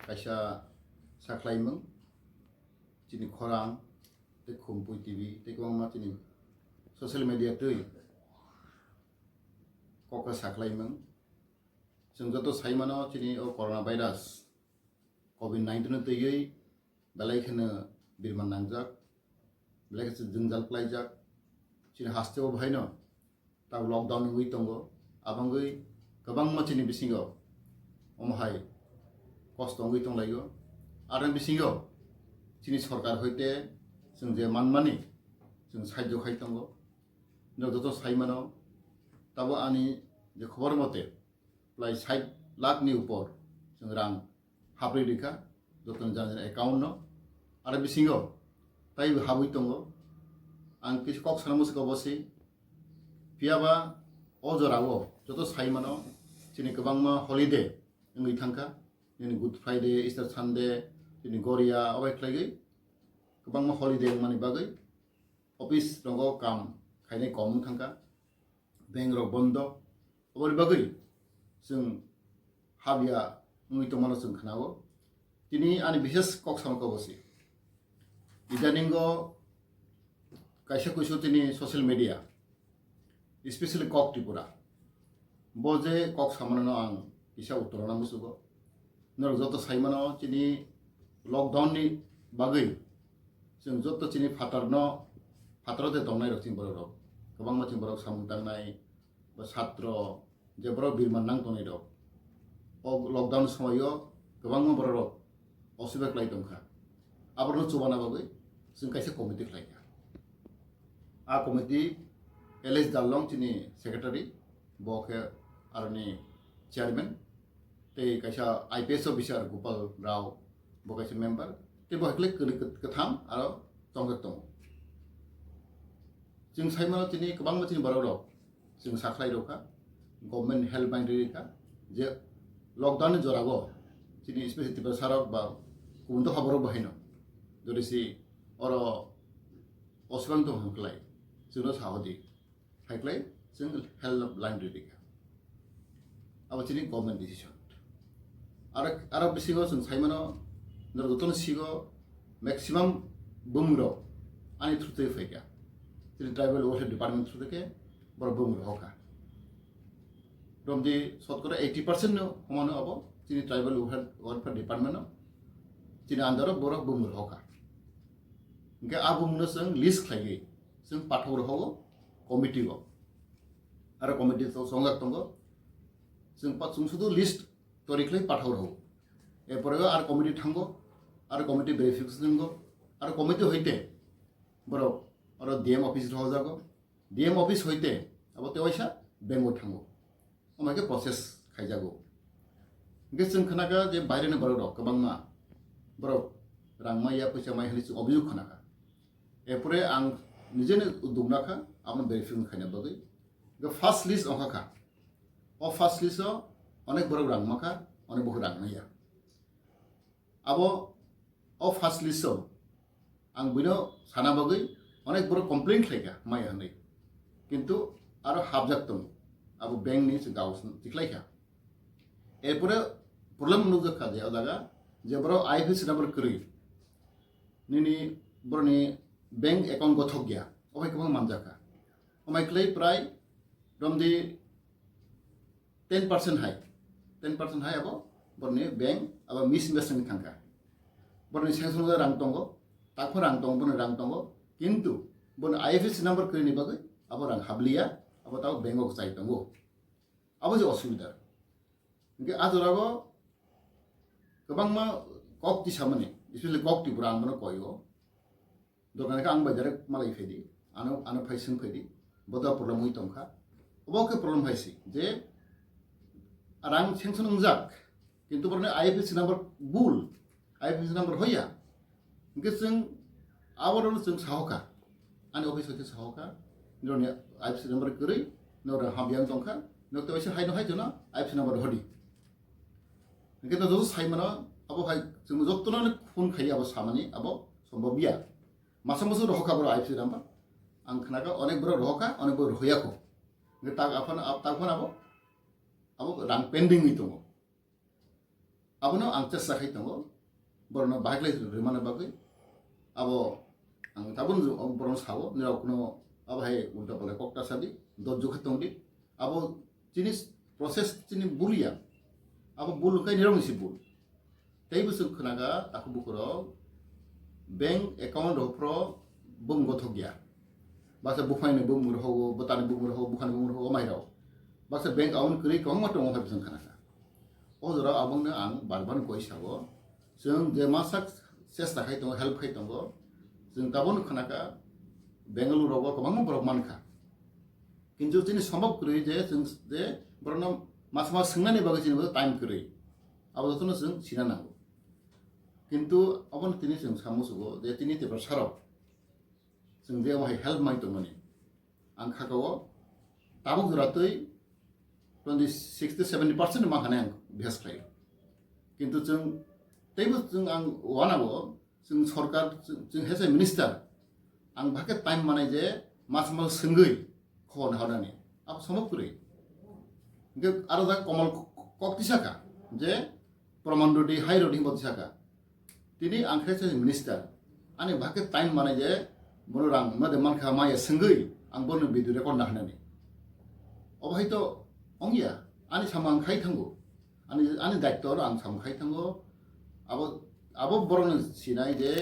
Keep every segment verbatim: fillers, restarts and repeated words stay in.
kaisa sakhlaimung, chini khorang tei Khumpui T V tei kwbangma chini social media twi kokha sakhlaimung. Chwng joto saimano chini o corona virus covid nineteen no twiwi belai kheno birman nangjak, belai khe jwngjal klaijak. Chini hasteo bahaino tabuk lockdown wngwi tongo, abangwi kwbangma chini bisingo omo hai kosto wngwi tonglaio. Aroni bisingo chini sorkar hoite chwng je manmani chwng sahajyo khai tongo. Norok joto saimano, tabo ani je khobor mote prai sait lakh ni upor chwng rang haprwi rikha jotoni jani jani account no. Aro bisingo taibo habwi tongo. Ang kisa kok sana musi kobo si. Phiyaba o jorao joto saimano chini kwbangma holiday wngwi thangkha. Nini Good Friday, Easter Sunday, chini Goria obai khlaigwi kwbangma holiday wngmani bagwi office rogo kam khainai kom wng thangkha. Bank rok bondo. Oboni bagwi chwng habya wngwi tongmano chwng khnao. Tini ani bishes kok samkha bosi. Idaningo kaisa kuisu tini social media, especially Kok Tripura, bo je kok samano ang kisa uttor rwna musugo. Norok joto saimano chini lockdown ni bagwi chwng joto chini phatarno, phataro de tongnai rok chini borok rok, kwbangma chini borok samung tangnai, ba satro, je borok birman nang tongnai rok. O lockdown somoio kwbangma borok rok osubida khlai tongkha. Aborokno chubana bagwi chwng kaisa committee khlaikha. A committee L S Darlong chini secretary, bo khe aroni chairman, tei kaisa I P S officer Gopal Rao, bo kaisa member, tei bo hakle kwrwi kwt-, kwtham aro tongjak tongo. Chwng saimano chini kwbangma chini borok rok chwng sakhlai rokha, government helpline rikha, je lockdown ni jorao chini special Tiprasa rok ba kubun dopha borok bo haino jodi si oro osubang tong hwnklai chwngno sahodi. Haiklai chwng helpline rikha. Abo chini government decision. Aro, aro bisingo chwng saimano, norok jotono sigo maximum bumung rok ani through twi phaikha. Chini tribal welfare department through twi khe borok bumung rok hokha. Romdi sotkora eighty percent no homano abo chini tribal welfare, welfare department no chini under o borok bumung rok hokha. Hingke a bumung no chwng list khlaiwi chwng pathok rok hogo committee o. Aro committee to songjak tongo. Chwng pa-, chwng sudu list tori khlai pathok rok hogo. Erpore aro committee thango, aro committee verification wngo, aro committee hoite borok aro D M office rohojago. D M office hoite abo tei waisa bank o thango. Omo hai khe process khaijago. Hingke chwng khnakha je baireni borok rok kwbangma borok rang maya, pwisa maya hwnwi chwng obhijog khnakha. Erpore ang nijeni uduk nakha, amo verification khaina bagwi. Hingke first list ongkha kha. O first list o onek borok rang makha, onek borok rang maya. Abo o first list o ang buino sana bagwi onek borok complain khlaikha maya hwnwi. Kintu aro habjak tongo. Abo bank ni se gao se tikhlaikha. Erpore problem nukjak kha je o jaga je borok I F S C number kwrwi. Nini borokni bank account gothok ya. Obai kwbang manjak kha. Omai kwlai prai romdi ten percent hai, ten percent hai abo borokni bank abo misinvest wngwi thangkha. Borokni sanction rang tongo, takphano rang tongo, borokni rang tongo, kintu borokni I F S C number kwrwini bagwi abo rang habliya, abo tabo bank o kwchai tongo. Abo je osubida. Hingke a jorao kwbangma kok tisamani, especially kok Tripura ang bono koi o. Dokan khe ang bai direct malai phaidi, ano, ano phai swng phaidi, bo da problem wi tongkha. Obo khe problem hai si, je rang sanction wngjak, kintu borokni I F S C number bul, I F S C number hoya. Hingke chwng aborokno chwng sahokha, ani office hoite sahokha, norokni I F S C number kwrwi, norok hamya wng tongkha, norok tei waisa haino hai jono I F S C number hodi. Hingke no joto saimano, abo hai chwng jotono phone khai abo samani, abo sombobya. Masa musu rohokha borok I F S C number. Ang khnakha onek borok rohokha, onek borok rohoyakho. Hingke tak aphano, ap-, tak phano abo, abo rang pending wi tongo. Abono ang chesta khai tongo, borokno bahai khlai rwmani bagwi. Abo ang tabuk borokno sao, nirok kuno abo hai ulta palta kok ta sadi, dojjo khe tongdi. Abo chini process chini bul ya, abo bul wngkha nirokni se bul. Tei bwswk khwnaga takhuk bukurok bank account rok phro bung gothok ya. Baksa buphangni bung rohogo, bwtani bung rohogo, bukhani bung rohogo, mairok. Baksa bank account kwrwi kwbangma tongo hai bwswk khwnaga. O jora abongno ang bar bar koi sao. Chwng je masa chesta khai tongo, help khai tongo. Chwng tabukno khwnaga Bengaluru rogo kwbangma borok mankha. Kintu chini sombhob kwrwi je chwng je borokno masa masa swngnani bagwi chini bo time kwrwi. Abo jotono chwng sina nango. Kintu abono tini chwng samusugo je tini Tiprasarok chwng je omo hai help mai tongmani. Ang khakao tabuk jora twi twenty six to seventy percent ma hane ang bihas khlaio. Kintu chwng teibo chwng ang wanao chwng sorkar chwng hese minister ang bahai khe time manai je mas mas swngwi khobor naharnani abo somo kwrwi. Hingke aro jak komal kok tisaka je Praman Rodi, Hai Rodi himbo tisaka. Tini ang khe se minister. Ani bahai time manai je bono rang ma de mankha maya swngwi ang bono video record na hanani. Obo hai to ongya. Ani samung ang khai thango. Ani, ani daitto oro ang samung khai thango. Abo, abo borokno sinai je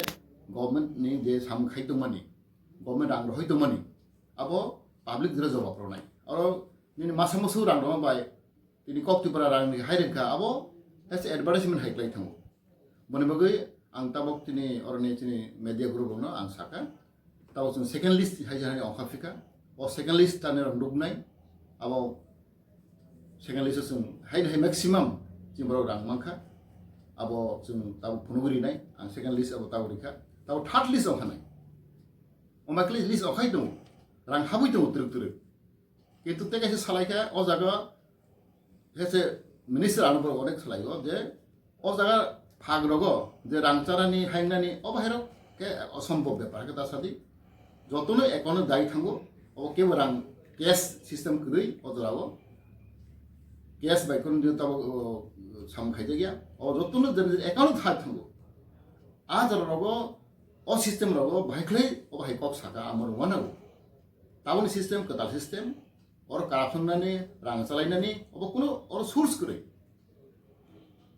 government ni je samung khai tongmani, government rang rohoi tongmani, abo public jora jawab rwnai. Oro nini masa musu rang rwma bai tini kok Tripura rang ni hai rengkha abo has advertisement hai klai thango. Boni bagwi ang tabok tini oroni tini media group rokno ang saka. Tabok chwng second list hai jani ongkha phika. O second list tani rok nuknai. Abo second list o chwng hai hai maximum chini borok rang mankha. Abo chwng tabok phunugwi rinai. Ang second list abo tabok rikha. Tabok third list ongkha nai. Omo khe list okhai tongo. Rang habwi tongo twrwk twrwk. Kintu tei kaisa salai kha o jaga hese minister ano borok onek salai o je o jaga phag rogo je rang charani haingnani o bahai rok khe osombhob bepar khe ta sadi. Jotono account o dai thango, o kebo rang cash system kwrwi o jora o cash bai kono din tabok, o, samung khaijak ya. O jotono je account o thai thango. A jora rogo o system rogo bahai khlai o bahai kok saka amo rwmano. Taboni system kwtal system, oro corruption nani, rang chalainani, obo kuno oro source kwrwi.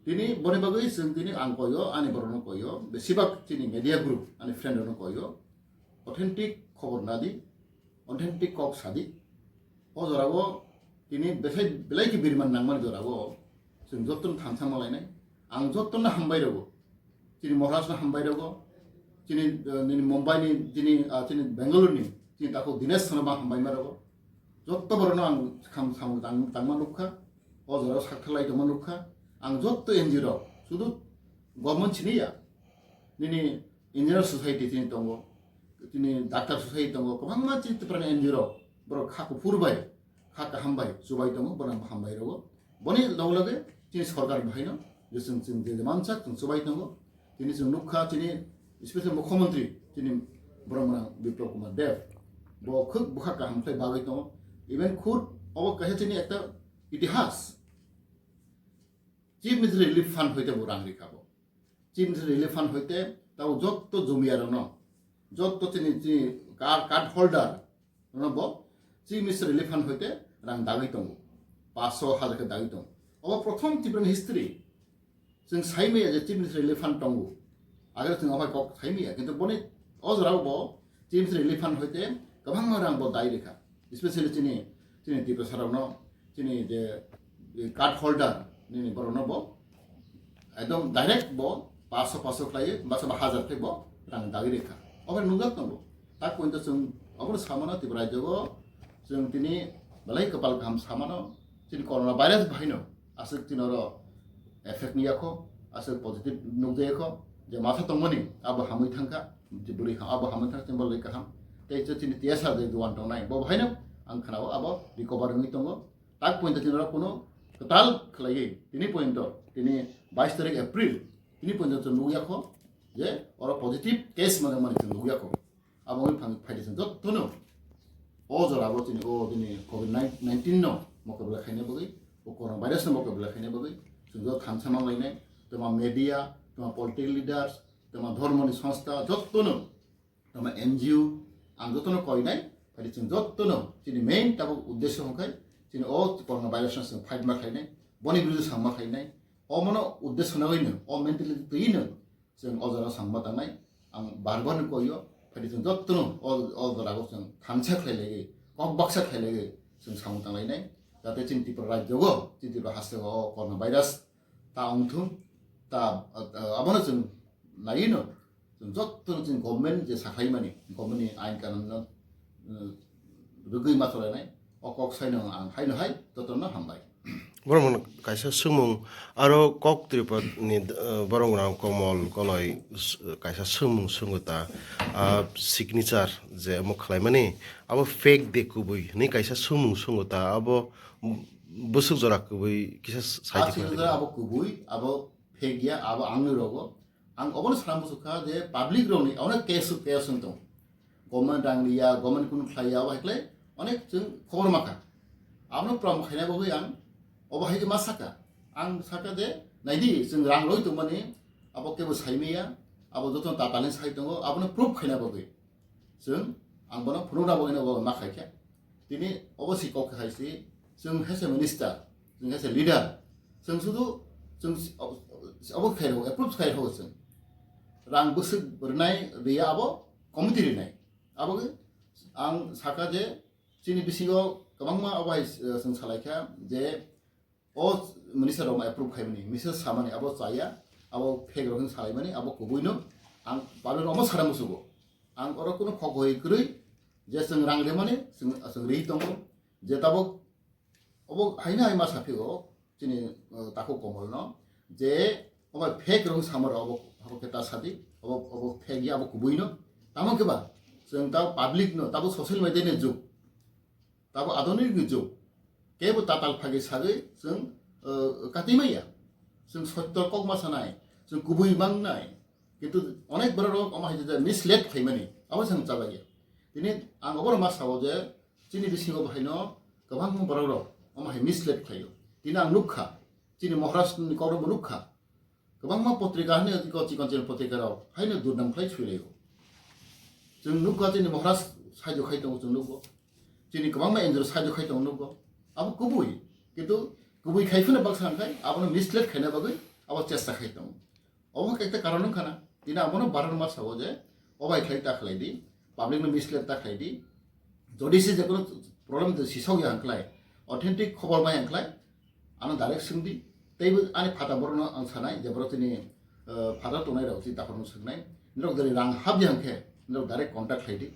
Tini boni bagwi chwng tini ang koyo, ani borokno koyo, besibak chini media group, ani friend rokno koyo, authentic khobor nadi, authentic kok sadi. O jorao tini belai, belai khe biriman nangmani jorao chwng jotono thansa malainai. Ang jotono hambai rwgo. Chini Maharashtra hambai rwgo. Chini, eh, nini Mumbai ni, chini, ah, chini Bangalore ni, chini takhuk Dinesh Sharma hambai ma rwgo. Jotto borokno ang kham samung tang-, tangma nukha. O jorao sakthalai tongma nukha. Ang jotto N G O rok, sudu government sini ya. Nini Engineer Society chini tongo. Chini Doctor Society tongo. Kwbangma chini Tripura ni N G O rok. Borok kha kuphur bai, kha kaham bai, chubai tongo, bono ang hambai rwgo. Boni loge loge chini sorkar bahaino je chwng, chwng je mansak chwng chubai tongo. Tini chwng nukha chini special mukhyamantri chini borok mwnang Biplab Kumar Deb. Bo khwk bwkha kaham khlai bagwi tongo. Even khud obo kaisa chini ekta itihas. Chief Minister Relief Fund hoite bo rang rikha bo. Chief Minister Relief Fund hoite tabo jotto jomiyarokno, jotto chini, chini card, card holder rokno bo Chief Minister Relief Fund hoite rang dagwi tongo. Paanch sho hajar khe dagwi tongo. Obo prothom Tripura ni history. Chwng sai maya je Chief Minister Relief Fund tongo. Agre chwng obo kok sai maya. Kintu boni o jorao bo Chief Minister Relief Fund hoite kwbangma rang bo dai rikha. Especially chini, chini Tiprasa rokno, chini je, je card holder nini borokno bo ekdom direct bo paanch sho paanch sho khlaiwi, basa ba hajar khe bo rang dagwi rikha. Obo nukjak tongo. Tak pointo chwng obono samano Tripura rajyo o chwng tini belai kwpal kaham samano chini corona virus bahaino aswk tini oro effect niyakho, aswk positive nukjayakho, je masa tongmani abo hamwi thangkha, je bwrwi ha-, abo hamwi thangkha, chini belai kaham. Tei chini T S R je juan tongnai, bo bahaino ang khnao abo recover wngwi tongo. Tak pointo tini oro kuno kwtal khlaiwi tini pointo, tini bais tarik April, tini pointo chwng nukya kho je oro positive case mane mane chwng nukya kho. Abo wngwi phang-, phaidi chwng jotono o jora bo chini o tini covid nineteen no mokabla khaina bagwi, o corona virus no mokabla khaina bagwi chwng joto thansa man lainai, toma media, toma political leaders, toma dhormoni songstha, jottono, toma N G O, ang jottono koinai, phai chwng jottono chini main tabuk uddesho hwnkhe chini o corona virus no chwng fight ma khlainai, boni biruddhe samma khlainai, omono uddesho nagwino, o mentality twino chwng o jora samma tangnai, ang bar bar no koio, phai chwng jottono o, o jora o chwng thansa khlai laiwi, kok baksa khlai laiwi chwng samung tanglainai, jate chini Tripura rajyo o, chini Tripura haste o corona virus ta wngthung, ta, ah, abono chwng naiwi no, chwng jotto chwng government je sakhaimani, government ni ain kanun no, uh, rwgwi ma cholainai, o kok saino ang haino hai jotono hambai. Borok mano kaisa swngmung, aro kok Tripura ni, uh, borok rok Komol Koloi s-, kaisa swngmung swngwi ta, ah, signature je omo khlaimani, abo fake de kubui hinwi kaisa swngmung swngwi ta, abo bwswk jora kubui kisa sai. Ah, di signature abo kubui, abo fake ya, abo angni rogo. Ang obono sana muchukha je public rokni onek case, case wng tongo. Government rang liya, government kunu khlaiya, obo hai khlai onek chwng khobor makha. Abono prom khaina bagwi ang obo hai khe ma saka. Ang saka je, naidi, chwng rang roi tongmani, abo kebo saimaya, abo jotono tatalni sai tongo, abono proof khaina bagwi. Chwng, ang bono phunukna bagwino bo ma khaikha. Tini obo si kok hai si, chwng hai se minister, chwng hai se leader. Chwng sudu, chwng si-, ob-, obo khai rw, approve khai rw chwng. Rang bwswk rwnai riya abo committee rinai. Abo ang saka je chini bisingo kwbangma obo hai, eh, chwng salaikha je o minister rok approve khaimani, minister samani abo chaya, abo fake rok salaimani, abo kubuino ang public rok omo sana musugo. Ang oro kuno khok hoi kwrwi je chwng rang remani, chwng, chwng ri tongo, je tabuk obo haino hai ma saphigo chini, uh, takhuk Komolno, je obo fake rok samaro obo, obo khe ta sadi, obo, obo fake ya, abo kubuino. Tamo khe ba chwng ta public no, tabo social media ni jug. Tabo adoni gujok. Kebo tatal phagi sagwi chwng, uh, kati maya. Chwng sotto kok ma sanai, chwng kubui mangnai. Kintu onek borok rok omo hai je mislead khaimani, abo chwng chalaiya. Tini ang obono ma sao je chini bisingo bo haino kwbangma borok rok omo hai mislead khlaio. Tini ang nukha, chini Maharashtra ni kok rok bo nukha. Kwbangma potrika hwnwi chikon chikon chini potrika rok haino durnam khlai swilaio. Chwng nukha chini Maharaj saijo khai tongo chwng nukgo. Chini kwbangma N G O saijo khai tongo nukgo. Abo kubui. Kintu kubui khai phano baksa hwnkhai abono mislead khaina bagwi abo chesta khai tongo. Obo khe ekta karon wngkha na. Tini abono barar ma sao je obai khlai ta khlai di, public no mislead ta khlai di. Jodi se jekono problem de sisok ya hwnklai, authentic khobor mai hwnklai, ano direct swngdi. Teibo ani phata borokno ang sanai je borok chini, eh, phata tongnai rok chini takhorno swngnai. Norok jodi rang hapya hwnkhe norok direct contact khlaidi.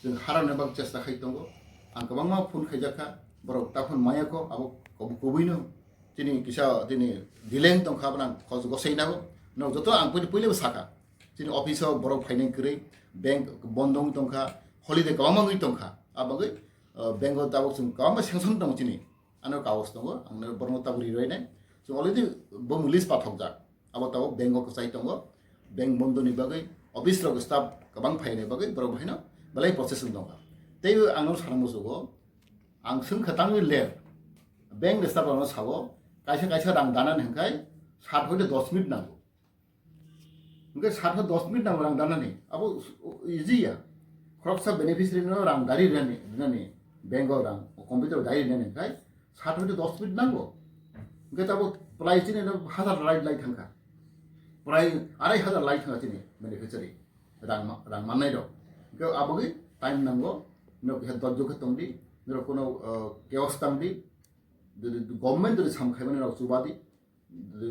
Chwng harana bak chesta khai tongo. Ang kwbangma phone khaijakha, borok takhorno mayakho, abo kobui kubuino chini kisa chini delay wng tongkha, abono ang khoj gosai nago. Norok joto ang puila puilabo saka. Chini office o borok phainai kwrwi, bank bondo wngwi tongkha, holiday kwbangma wngwi tongkha. A bagwi, uh, bank o tabuk chwng kwbangma sanction tongo chini. Ano kagoj tongo, ang no borokno tabuk ri rwinai. Chwng already bo list pathokjak. Abo tabuk bank o kwchai tongo. Bank bondo ni bagwi, office rok staff kwbang phainai bagwi borok bahaino belai process wng tongkha. Tei ang no sana muchugo, ang swngkha tangwi ler. Bank ni staff rokno sao, kaisa kaisa rang danani hwnkhe sat hoite dos minute nango. Hwnkhe sat ha dos minute nango rang danani. Abo easy ya. Khoroksa beneficiary no rang dari rinani, rinani. Bank o rang, computer dari rinani hwnkhe sat hoite dos minute nango. Hwnkhe tabo prai chini no hazar lai, lai thangkha. Prai arai hazar lai thangkha chini beneficiary. Rang ma-, rang mannai rok. Hwnkhe abogwi time nango. Nok kisa dojjo khe tongdi. Norok kono, uh, chaos tangdi. Jodi government jodi sam khaimani rok chubadi.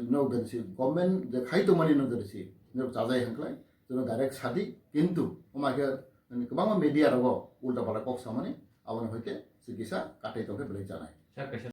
Nok jodi si government je khai tongmani nok jodi si, nok chajai hwnklai, jono direct sadi, kintu, oma khe, nini kwbangma media rogo ulta pala kok samani, aboni hoite, si kisa katai tongkhe belai chanai. Sir, kaisa